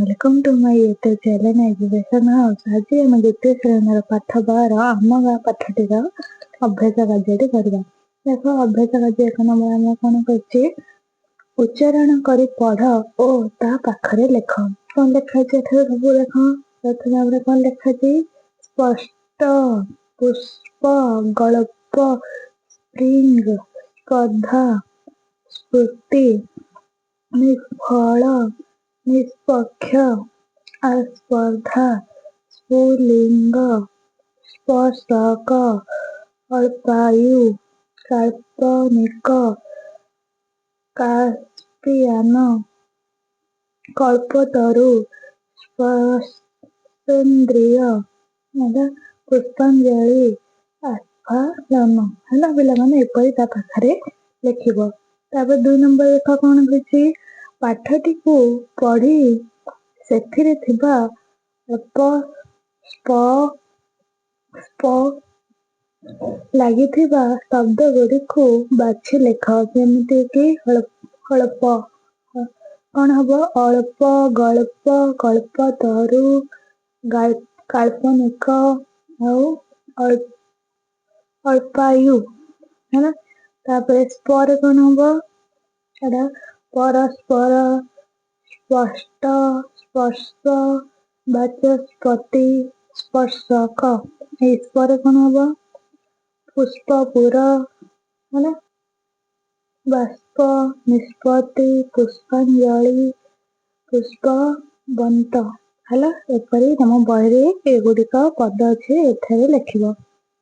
Welcome to my YouTube channel Education House. ଆଜି ଆମେ ଦ୍ୱିତୀୟ ଶ୍ରେଣୀର ପାଠ 12 ଆମ ଗାଁ ପାଠଟିର ଅଭ୍ୟାସ କାର୍ଯ୍ୟଟି କରିବା। ଦେଖ, ଅଭ୍ୟାସ କାର୍ଯ୍ୟ 1 ନମ୍ବର ଆମେ କଣ କରିଛି? ଉଚ୍ଚାରଣ କରି ପଢ ଓ ତା ପାଖରେ ଲେଖ। କଣ ଲେଖା ଅଛି ଏଠାରେ ସବୁ ଦେଖ। ପ୍ରଥମେ ଆମର କଣ ଲେଖା ଅଛି? ସ୍ପଷ୍ଟ, ପୁଷ୍ପ, ଗଳ୍ପ, ସ୍ପ୍ରିଙ୍ଗ, ସ୍ପର୍ଦ୍ଧା, ସ୍ମୃତି, ନିଷ୍ଫଳ, ନିଷ୍ପକ୍ଷ, ଆସ୍ପର୍ଦ୍ଧା, ସ୍ଫୁଲିଙ୍ଗ, ସ୍ପର୍ଶକ, ଅଳ୍ପାୟୁ, କାଳ୍ପନିକ, କାସ୍ପିଆନ, କଳ୍ପତରୁ, ସ୍ପର୍ଶେନ୍ଦ୍ରିୟ, ହେଲା, ପୁଷ୍ପାଞ୍ଜଳି, ଆସ୍ଫାଳନ। ହେଲା ପିଲାମାନେ, ଏପରି ତା ପାଖରେ ଲେଖିବ। ତାପରେ 2 ନମ୍ବର ଦେଖ କଣ କହିଛି। ପାଠଟିକୁ ପଢି ସେଥିରେ ଥିବା ଅଳ୍ପ, ସ୍ପ, ସ୍ପ ଲାଗିଥିବା ଶବ୍ଦ ଗୁଡ଼ିକୁ ବାଛି ଲେଖ। ଯେମିତି କି ଅଳ୍ପ କଣ ହବ? ଅଳ୍ପ, ଗଳ୍ପ, କଳ୍ପତରୁ, କାଳ୍ପନିକ ଆଉ ଅଳ୍ପାୟୁ। ହେଲା, ତାପରେ ସ୍ପରେ କଣ ହବ? ଏଟା ପରସ୍ପର, ସ୍ପଷ୍ଟ, ସ୍ପର୍ଶ, ବାଚସ୍ପତି, ସ୍ପର୍ଶକ। ଏଇ ସ୍ପରେ କଣ ହବ? ପୁଷ୍ପପୁର, ହେଲା, ବାଷ୍ପ, ନିଷ୍ପତ୍ତି, ପୁଷ୍ପାଞ୍ଜଳି, ପୁଷ୍ପବନ୍ତ। ହେଲା, ଏପରି ତମ ବହିରେ ଏଗୁଡିକ ପଦ ଅଛି, ଏଠାରେ ଲେଖିବ।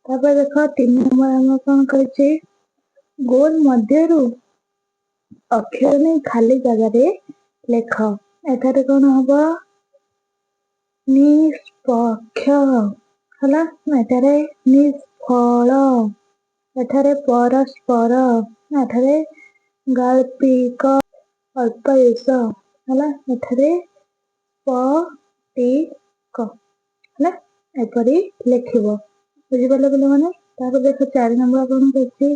ତାପରେ ଦେଖ, 3 ନମ୍ବର ଆମର କଣ କହିଛି? ଗୋଲ ମଧ୍ୟରୁ ଅକ୍ଷର ନେଇ ଖାଲି ଜାଗାରେ ଲେଖ। ଏଠାରେ କଣ ହବ? ନିଷ୍ପକ୍ଷ, ହେଲା, ଏଠାରେ ନିଷ୍ଫଳ, ଏଠାରେ ପରସ୍ପର, ଏଠାରେ ଗାଳ୍ପିକ, ଅଳ୍ପାୟୁଷ, ହେଲା, ଏଠାରେ ସ୍ଫଟିକ। ହେଲା, ଏପରି ଲେଖିବ। ବୁଝିପାରିଲ ପିଲାମାନେ? ତାପରେ ଦେଖ, 4 ନମ୍ବର କଣ କହିଛି?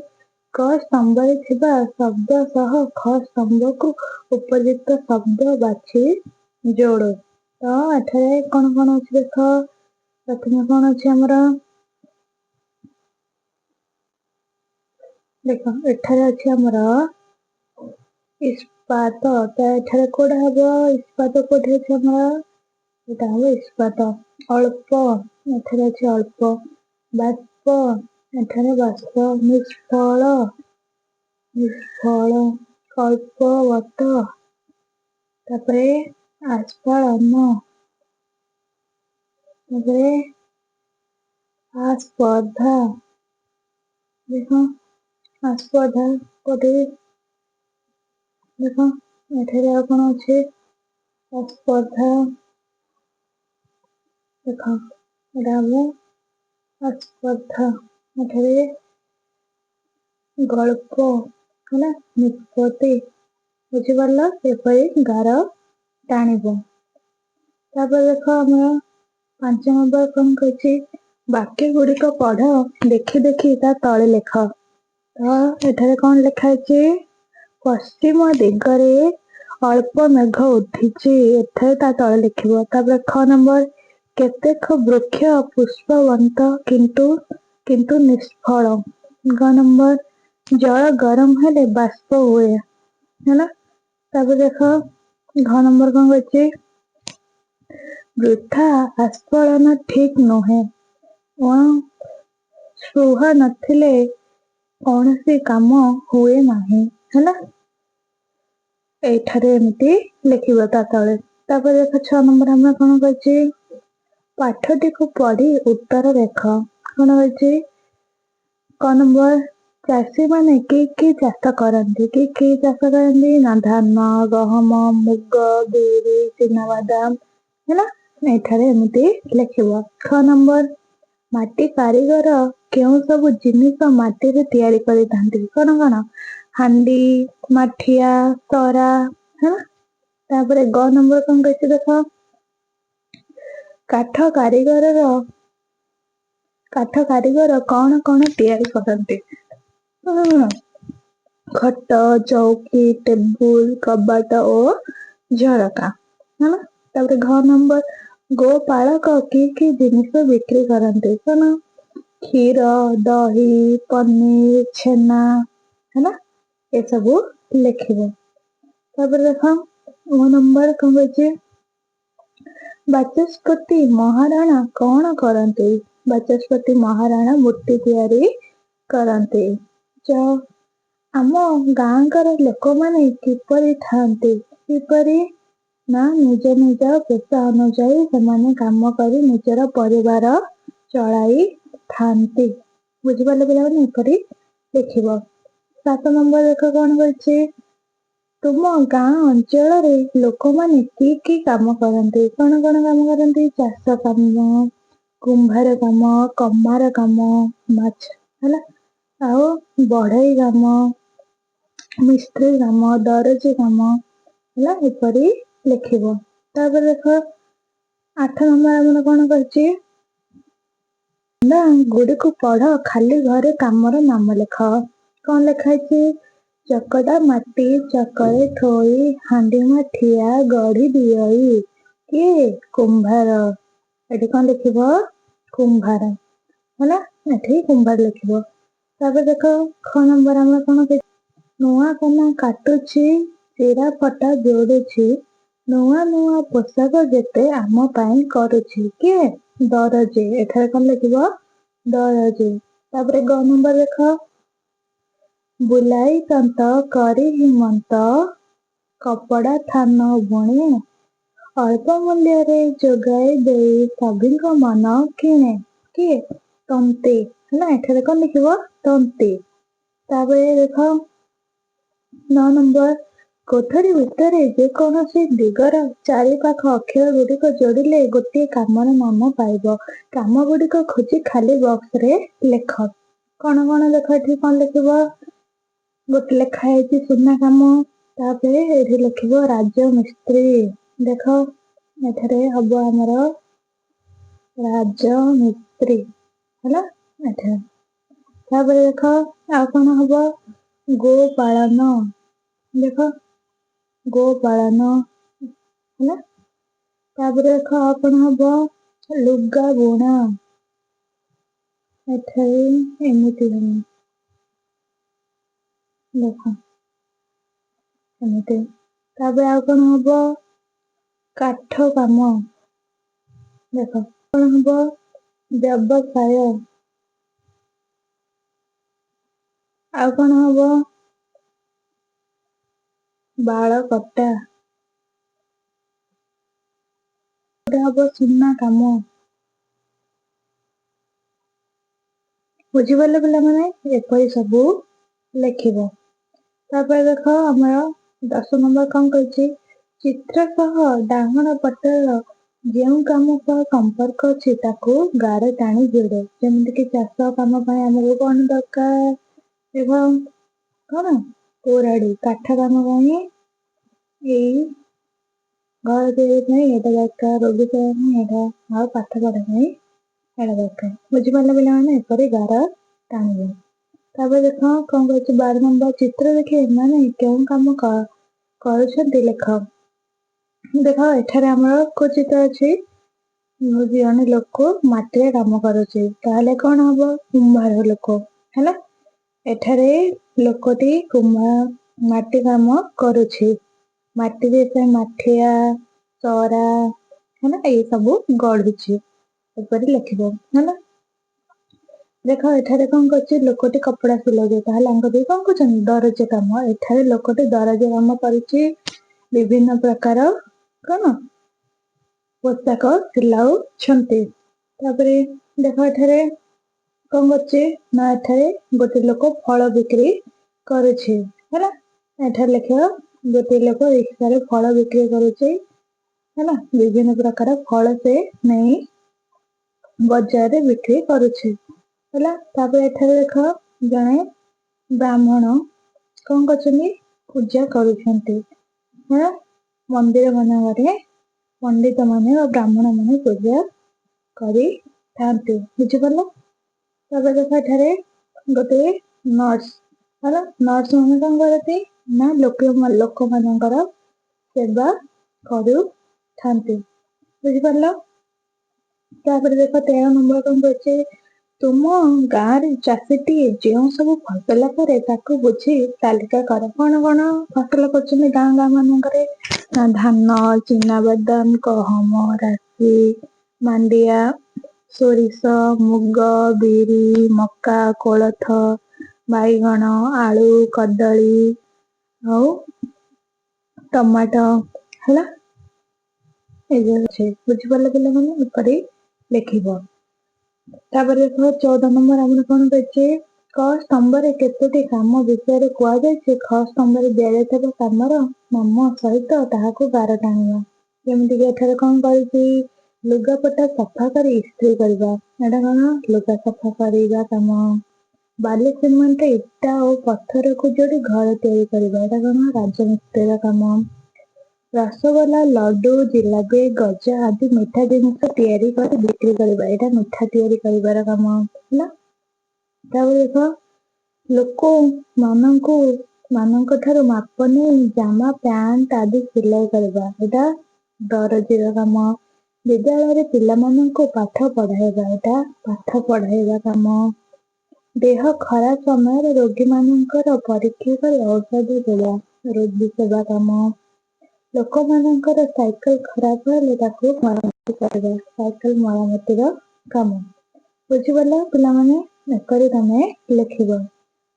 କ ସ୍ତମ୍ଭରେ ଥିବା ଶବ୍ଦ ସହ ଖ ସ୍ତମ୍ଭକୁ ଉପଯୁକ୍ତ ଶବ୍ଦ ବାଛି ଯୋଡ଼। ତ ଏଠାରେ କଣ କଣ ଅଛି ଦେଖ। ପ୍ରଥମେ କଣ ଅଛି ଆମର? ଦେଖ, ଏଠାରେ ଅଛି ଆମର ଇସ୍ପାତ। ତ ଏଠାରେ କୋଉଟା ହବ? ଇସ୍ପାତ କୋଉଠି ଅଛି ଆମର? ଏଟା ହବ ଇସ୍ପାତ। ଅଳ୍ପ, ଏଠାରେ ଅଛି ଅଳ୍ପ। ବାଷ୍ପ, ଏଠାରେ ବାଷ୍ପ। ନିଷ୍ଫଳ, ନିଷ୍ଫଳ, କଳ୍ପବତ, ତାପରେ ଆସ୍ଫାଳନ, ତାପରେ ଆସ୍ପର୍ଦ୍ଧା। ଦେଖ, ଆସ୍ପର୍ଦ୍ଧା କୋଉଠି? ଦେଖ, ଏଠାରେ ଆଉ କଣ ଅଛି? ଆସ୍ପର୍ଦ୍ଧା। ଦେଖ, ଏଟା ହବ ଆସ୍ପର୍ଦ୍ଧା। ଏଠାରେ ଗଳ୍ପ, ହେଲା, ନିଷ୍ପତ୍ତି। ବୁଝିପାରିଲ? ଏପରି ଗାର ଟାଣିବ। ତାପରେ ଦେଖ, ଆମର 5 ନମ୍ବର କଣ କହିଛି? ବାକ୍ୟ ଗୁଡିକ ପଢ, ଦେଖି ଦେଖି ତା ତଳେ ଲେଖ। ତ ଏଠାରେ କଣ ଲେଖା ହେଇଛି? ପଶ୍ଚିମ ଦିଗରେ ଅଳ୍ପ ମେଘ ଉଠିଛି। ଏଠାରେ ତା ତଳେ ଲେଖିବ। ତାପରେ ଖ ନମ୍ବର, କେତେକ ବୃକ୍ଷ ପୁଷ୍ପବନ୍ତ କିନ୍ତୁ ନିଷ୍ଫଳ। ଗ ନମ୍ବର, ଜଳ ଗରମ ହେଲେ ବାଷ୍ପ ହୁଏ। ହେଲା, ତାପରେ ଦେଖ, ଘ ନମ୍ବର କଣ କହିଛି? ବୃଥା ଆସ୍ଫାଳନ ଠିକ ନୁହେଁ। ସ୍ପୃହା ନଥିଲେ କୌଣସି କାମ ହୁଏ ନାହିଁ। ହେଲା, ଏଇଠାରେ ଏମିତି ଲେଖିବ ତା ତଳେ। ତାପରେ ଦେଖ, 6 ନମ୍ବର ଆମର କଣ କହିଛି? ପାଠଟିକୁ ପଢି ଉତ୍ତର ଲେଖ। କଣ କହିଛି? କ ନମ୍ବର, ଚାଷୀ ମାନେ କି କି ଚାଷ କରନ୍ତି? କି କି ଚାଷ କରନ୍ତି ନା ଧାନ, ଗହମ, ମୁଗ, ବିରି, ଚିନାବାଦାମ। ହେଲା, ଏଠାରେ ଏମିତି ଲେଖିବ। ଖ ନମ୍ବର, ମାଟି କାରିଗର କେଉଁ ସବୁ ଜିନିଷ ମାଟିରେ ତିଆରି କରିଥାନ୍ତି? କଣ କଣ? ହାଣ୍ଡି, ମାଠିଆ, ସରା। ହେଲା, ତାପରେ ଗ ନମ୍ବର କଣ କହିଛି ଦେଖ। କାଠ କାରିଗର କଣ କଣ ତିଆରି କରନ୍ତି? ଖଟ, ଚୌକି, ଟେବୁଲ, କବାଟ ଓ ଝରକା। ହେଲା। ତାପରେ ଘ ନମ୍ବର, ଗୋପାଳକ କି କି ଜିନିଷ ବିକ୍ରି କରନ୍ତି? କଣ? କ୍ଷୀର, ଦହି, ପନିର, ଛେନା, ହେଲା, ଏସବୁ ଲେଖିବ। ତାପରେ ଦେଖ, ଓ ନମ୍ବର କଣ କହିଛି? ବାଚସ୍ପତି ମହାରଣା କଣ କରନ୍ତି? ବାଚସ୍ପତି ମହାରଣା ମୂର୍ତ୍ତି ତିଆରି କରନ୍ତି। ଚ, ଆମ ଗାଁଙ୍କର ଲୋକମାନେ କିପରି ଥାଆନ୍ତି? କିପରି ନା ନିଜ ନିଜ ପେସା ଅନୁଯାୟୀ ସେମାନେ କାମ କରି ନିଜର ପରିବାର ଚଳାଇଥାନ୍ତି। ବୁଝିପାରିଲେ ପିଲାମାନେ? ଏପରି ଲେଖିବ। 7 ନମ୍ବର ଦେଖ କଣ କହିଛି? ତୁମ ଗାଁ ଅଞ୍ଚଳରେ ଲୋକମାନେ କି କି କାମ କରନ୍ତି? କଣ କଣ କାମ କରନ୍ତି? ଚାଷ କାମ, କୁମ୍ଭାର କାମ, କମାର କାମ, ମାଛ, ହେଲା, ଆଉ ବଢେଇ କାମ, ମିସ୍ତ୍ରୀ କାମ, ଦରଜି କାମ, ହେଲା, ଏପରି ଲେଖିବ। ତାପରେ ଦେଖ, 8 ନମ୍ବର ଆମର କଣ କହିଛି ନା, ଗୁଡିକୁ ପଢ, ଖାଲି ଘରେ କାମର ନାମ ଲେଖ। କଣ ଲେଖା ହେଇଛି? ଚକଟା ମାଟି ଚକରେ ଥୋଇ, ହାଣ୍ଡି ମାଠିଆ ଗଢି ଦିଅଇ। କିଏ? କୁମ୍ଭାର। ଏଠି କଣ ଲେଖିବ? କୁମ୍ଭାର, ହେଲା, ଏଠି କୁମ୍ଭାର ଲେଖିବ। ତାପରେ ଦେଖ, ଖ ନମ୍ବର ଆମର କଣ? ନୂଆ କନା କାଟୁଛି, ଚିରା ଫଟା ଯୋଡୁଛି, ନୂଆ ନୂଆ ପୋଷାକ ଯେତେ ଆମ ପାଇଁ କରୁଛି। କିଏ? ଦରଜି। ଏଠାରେ କଣ ଲେଖିବ? ଦରଜି। ତାପରେ ଗ ନମ୍ବର ଦେଖ, ବୁଲାଇ ତନ୍ତ କରି ହିମନ୍ତ, କପଡ଼ା ଥାନ ବୁଣେ, ଅଳ୍ପ ମୂଲ୍ୟରେ ଯୋଗାଇ ଦେଇ ସଭିଙ୍କ ମନ କିଣେ। କିଏ? ତନ୍ତୀ, ହେଲା, ଏଠାରେ କଣ ଲେଖିବ? ତନ୍ତୀ। ତାପରେ ଦେଖ, 9 ନମ୍ବର, କୋଠରୀ ଭିତରେ ଯେକୌଣସି ଦିଗର ଚାରିପାଖ ଅକ୍ଷର ଗୁଡିକ ଯୋଡ଼ିଲେ ଗୋଟିଏ କାମର ନାମ ପାଇବ। କାମ ଗୁଡିକ ଖୋଜି ଖାଲି ବକ୍ସରେ ଲେଖ। କଣ କଣ? ଦେଖ, ଏଠି କଣ ଲେଖିବ? ଗୋଟେ ଲେଖା ହେଇଛି ସୁନା କାମ। ତାପରେ ଏଠି ଲେଖିବ ରାଜମିସ୍ତ୍ରୀ। ଦେଖ, ଏଠାରେ ହବ ଆମର ରାଜମିସ୍ତ୍ରୀ, ହେଲା, ଏଠାରେ। ତାପରେ ଦେଖ, ଆଉ କଣ ହବ? ଗୋପାଳନ। ଦେଖ, ଗୋପାଳନ ହେଲା। ତାପରେ ଦେଖ, ଆଉ କଣ ହବ? ଲୁଗା ବୁଣା। ଏଠାରେ ଏମିତି ହବ, ଦେଖ, ଏମିତି। ତାପରେ ଆଉ କଣ ହବ? କାଠ କାମ। ଦେଖ, କଣ ହବ? ବ୍ୟବସାୟ। ଆଉ କଣ ହବ? ବାଳ କଟା। ଗୋଟେ ହବ ସୁନା କାମ। ବୁଝିପାରିଲେ ପିଲାମାନେ? ଏପରି ସବୁ ଲେଖିବ। ତାପରେ ଦେଖ, ଆମର 10 ନମ୍ବର କଣ କହିଛି? ଚିତ୍ର ସହ ଡାହାଣ ପଟର ଯେଉଁ କାମ ସହ ସମ୍ପର୍କ ଅଛି, ତାକୁ ଗାର ଟାଣି ଯୋଡ଼। ଯେମିତିକି ଚାଷ କାମ ପାଇଁ ଆମକୁ କଣ ଦରକାର? ଏବଂ କଣ? କୋରାଡି। କାଠ କାମ ପାଇଁ, ଏଇ ଘର ତିଆରି ପାଇଁ ଏଇଟା ଦରକାର, ରୋଗୀ ସେବା ପାଇଁ ଏଇଟା, ଆଉ ପାଠ ପଢା ପାଇଁ ଏଇଟା ଦରକାର। ବୁଝିପାରିଲେ ପିଲାମାନେ? ଏପରି ଗାର ଟାଣିବ। ତାପରେ ଦେଖ କଣ କହିଛି, 12 ନମ୍ବର, ଚିତ୍ର ଦେଖି ଏମାନେ କେଉଁ କାମ କରୁଛନ୍ତି ଲେଖ। ଦେଖ, ଏଠାରେ ଆମର କୋଉ ଚିତ୍ର ଅଛି? ଜଣେ ଲୋକ ମାଟିରେ କାମ କରୁଛି। ତାହେଲେ କଣ ହବ? କୁମ୍ଭାର ଲୋକ, ହେଲା। ଏଠାରେ ଲୋକଟି କୁମ୍ଭାର ମାଟି କାମ କରୁଛି। ମାଟିରେ ସେ ମାଠିଆ, ସରା, ହେଲା, ଏଇ ସବୁ ଗଢୁଛି। ଏପରି ଲେଖିବ, ହେଲା। ଦେଖ, ଏଠାରେ କଣ କରୁଛି ଲୋକଟି? କପଡା ସିଲାଉଛି। ତାହେଲେ ଆଙ୍କ ବି କଣ କରୁଛନ୍ତି? ଦରଜି କାମ। ଏଠାରେ ଲୋକଟି ଦରଜି କାମ କରୁଛି, ବିଭିନ୍ନ ପ୍ରକାର କଣ ପୋଷାକ ସିଲାଉଛନ୍ତି। ତାପରେ ଦେଖ, ଏଠାରେ କଣ କରୁଛି ନା, ଏଠାରେ ଗୋଟେ ଲୋକ ଫଳ ବିକ୍ରି କରୁଛି, ହେଲା। ଏଠାରେ ଲେଖିବ, ଗୋଟିଏ ଲୋକ ରିକ୍ସାରେ ଫଳ ବିକ୍ରି କରୁଛି, ହେଲା, ବିଭିନ୍ନ ପ୍ରକାର ଫଳ ସେ ନେଇ ବଜାରରେ ବିକ୍ରି କରୁଛି, ହେଲା। ତାପରେ ଏଠାରେ ଦେଖ, ଜଣେ ବ୍ରାହ୍ମଣ କଣ କରୁଛନ୍ତି? ପୂଜା କରୁଛନ୍ତି, ହେଲା। ମନ୍ଦିର ମାନଙ୍କରେ ପଣ୍ଡିତ ମାନେ ବା ବ୍ରାହ୍ମଣ ମାନେ ପୂଜା କରିଥାନ୍ତି। ବୁଝିପାରିଲ? ତାପରେ ଦେଖ, ଏଠାରେ ଗୋଟିଏ ନର୍ସ, ହେଲା। ନର୍ସ ମାନେ କଣ କରନ୍ତି ନା, ଲୋକମାନଙ୍କର ସେବା କରୁଥାନ୍ତି। ଥାନ୍ତି। ବୁଝିପାରିଲ? ତାପରେ ଦେଖ 13 ନମ୍ବର କଣ କହିଛି? ତୁମ ଗାଁରେ ଚାଷୀଟିଏ ଯେଉଁ ସବୁ ଫସଲ କରେ ତାକୁ ବୁଝି ତାଲିକା କର। କଣ କଣ ଫସଲ କରୁଛନ୍ତି ଗାଁ ଗାଁ ମାନଙ୍କରେ? ନା ଧାନ, ଚିନାବାଦାମ, ଗହମ, ରାଶି, ମାଣ୍ଡିଆ, ସୋରିଷ, ମୁଗ, ବିରି, ମକା, କୋଳଥ, ବାଇଗଣ, ଆଳୁ, କଦଳୀ ଆଉ ଟମାଟୋ। ହେଲା, ଏଇ ଯୋଉ ଅଛି। ବୁଝିପାରିଲ ପିଲାମାନେ? ଏପରି ଲେଖିବ। ତାପରେ ଦେଖ 14 ନମ୍ବର ଆମର କଣ କହିଛି? କ ସ୍ତମ୍ଭରେ କେତୋଟି କାମ ବିଷୟରେ କୁହାଯାଇଛି? ଖ ସ୍ତମ୍ଭରେ ଦିଆଯାଇଥିବା କାମର ନାମ ସହିତ ତାହାକୁ ଗାର ଟାଣିବ। ଯେମିତିକି ଏଠାରେ କଣ କହିଛି? ଲୁଗାପଟା ସଫା କରି ଇସ୍ତ୍ରୀ କରିବା, ଏଇଟା କଣ? ଲୁଗା ସଫା କରିବା କାମ। ବାଲି, ସିମେଣ୍ଟ, ଇଟା ଓ ପଥରକୁ ଯୋଡ଼ି ଘର ତିଆରି କରିବା, ଏଇଟା କଣ? ରାଜମିସ୍ତ୍ରୀର କାମ। ରସଗୋଲା, ଲଡୁ, ଜିଲାପି, ଗଜା ଆଦି ମିଠା ଜିନିଷ ତିଆରି କରି ବିକ୍ରି କରିବା, ଏଇଟା ମିଠା ତିଆରି କରିବାର କାମ। ହେଲା, ତାପରେ ଦେଖ ଲୋକମାନଙ୍କୁ ମାନଙ୍କ ଠାରୁ ମାପ ନେଇ ଜାମା ପ୍ୟାଣ୍ଟ ଆଦି ସିଲାଇ କରିବା, ଏଇଟା ଦରଜିର କାମ। ବିଦ୍ୟାଳୟରେ ପିଲାମାନଙ୍କୁ ପାଠ ପଢାଇବା, ଏଇଟା ପାଠ ପଢାଇବା କାମ। ଦେହ ଖରାପ ସମୟରେ ରୋଗୀମାନଙ୍କର ପରୀକ୍ଷା କରି ଔଷଧ ଦେବା, ରୋଗୀ ସେବା କାମ। ଲୋକମାନଙ୍କର ସାଇକେଲ ଖରାପ ହେଲେ ତାକୁ ମରାମତି କରିବା, ସାଇକେଲ ମରାମତିର କାମ। ବୁଝିପାରିଲ ପିଲାମାନେ? ଏପରି ତମେ ଲେଖିବ।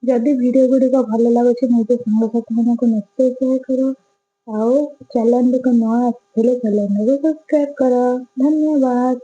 ଯଦି ଭିଡିଓ ଗୁଡ଼ିକ ଭଲ ଲାଗୁଛି, ନିଜ ସାଙ୍ଗସାଥି ମାନଙ୍କୁ ନିଶ୍ଚୟ ସେୟାର କର ଆଉ ଚ୍ୟାନେଲଟିକୁ ନୂଆ ଆସିଥିଲେ ଚ୍ୟାନେଲକୁ ସବସ୍କ୍ରାଇବ କର। ଧନ୍ୟବାଦ।